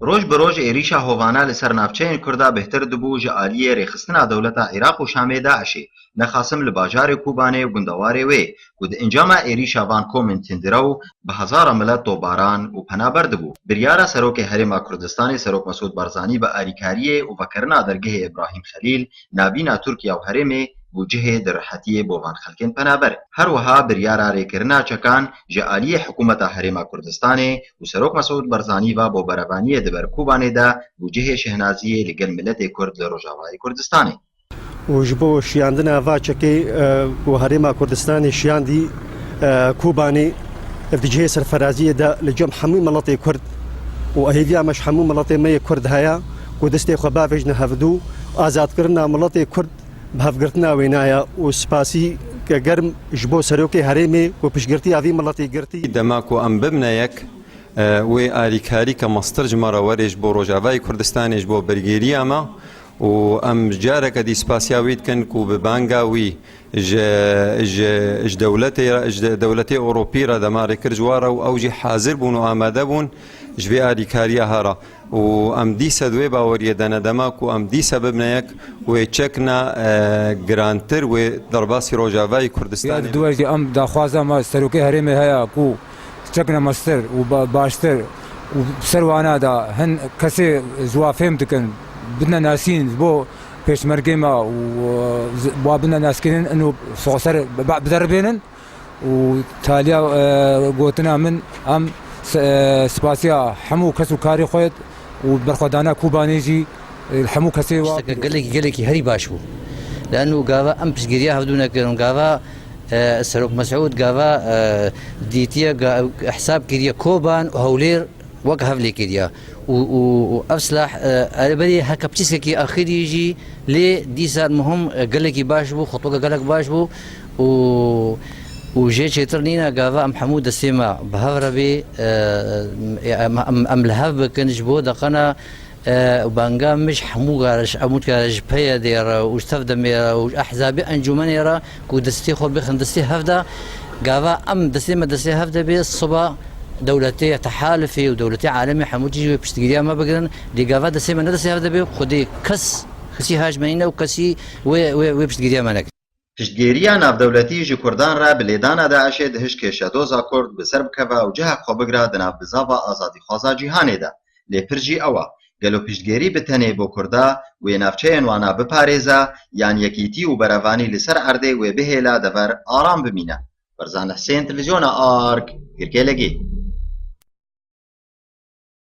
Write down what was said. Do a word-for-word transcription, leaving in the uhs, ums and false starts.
Roj bi roj êrîşa hovana li ser navçeyên Kurda bêhtir dibû ji aliyê rêxistina dewleta Iraq û Şamê DAIŞê, nexasim li bajarê Kobanê û gundewarê wê, ku di encama êrîşa van komên tundrew bi hezara milet tobaran û penaber dibû. Biryara Serokê Herêma Kurdistanê Serok Mesûd Barzanî bi alîkariyê û vekirina dergehê Îbrahîm Xelîl, nabîna Tirkiye û herêmê bû cihê di rihetiyê bo van xelkên penaber. Her wiha biryara rêkirina çekan ji aliyê Hikûmeta Herêma Kurdistanê û Serok Mesûd Barzanî ve bo berevaniyê di ber Kobanê de bû cihê şehnaziyê li gel miletê Kurd li Rojavayê Kurdistanê. û ji bo şiyandina va çekê, e, ku Herêma Kurdistanê şiyandî, e, Kobanê, ev di cihê serferaziyê de li cem hemû miletê Kurd û hêviya me ji hemû miletê me yê Kurd heye ku destê xwe bavêjine hevdû, azadkirina miletê Kurd bi hevgirtina wêna ye û spasî ke germ ji bo serokê herêmê ku piştgirtiya vî miletê girtî. Dema ku em bibine yek, e, wê alîkarî ke mestir ji me re were ji bo Rojavayê Kurdistanê, ji bo birgêriya me û em careke dî spasiya wî dikin ku bi banga wî ji, ji, ji dewletê re, ji dewletê Ewropî re dema rê kir ji we re û ew jî hazir bûn û amade bûn ji vê alîkariya hera. Û em dîsa di wê baweriyê de ne, dema ku em dîsa bibine yek, wê çekna, e, girantir, wê derbasî Rojavayê Kurdistanê. Ya di duwej de em daxwaza me serokê herêmê heye ku çekna mestir û ba-, baştir û ser wana de hin kesê ji wa fêm dikin, bidine nasîn ji bo pêşmergê me û, e, z-, wa bidine naskirin û soxser ba-, bideribênin. û taliya, e, gotina min, em s-, e, spasiya hemû kes û karê xwe û berxwedana Kobanê jî, e, hemû kesê wa. Tişteke gelekî, gelekî herî baş bû. Leno gava em piştgiriya hevdû nekirin. Gava, e, Serok Mesûd gava, e, dîtiye, ga-, hesab kiriye Koban û Hewlêr wek hev lê kiriye. Û, û, û ev silah, e, erê berê heke piçîskekî axirî jî lê dîsa muhim, e, gelekî baş bû, xutweke gelek baş bû û, û jê çêtir nîne gava em hemû destê me bi hev re bê, e, e, em, em, em li hev bikin ji bo deqena, e, banga min ji hemû gare, ji hemû gare, ji P Y D'ê re û ji Tevdemê re û ji ehzabê encûmenê re ku destê xwe bixin destê hev de, gava em destê me destê hev de bê, siba dewletê tehalifê û dewletê alemê hemû cî wê piştgiriya me bigirin. Lê gava destê me ne destê hev de bê, xwedê kes kesî hac me nîne û kesî wê, wê, wê piştgiriya me nekir. Piştgiriya navdewletî ji Kurdan re bi lêdana DAIŞê di hişkê şedoza Kurd bi ser bikeve û cihek xwe bigre di nav bizava azadîxwaza cîhanê de. Lê pir jî ew e, gelo piştgêrî bi tenê bo Kurda wê navçeyên wana biparêze yan yekîtî û berevanî li ser erdê wê bihêle dever aram bimîne? Berzan Husên, Televîzyona Ark, Girkê Legî.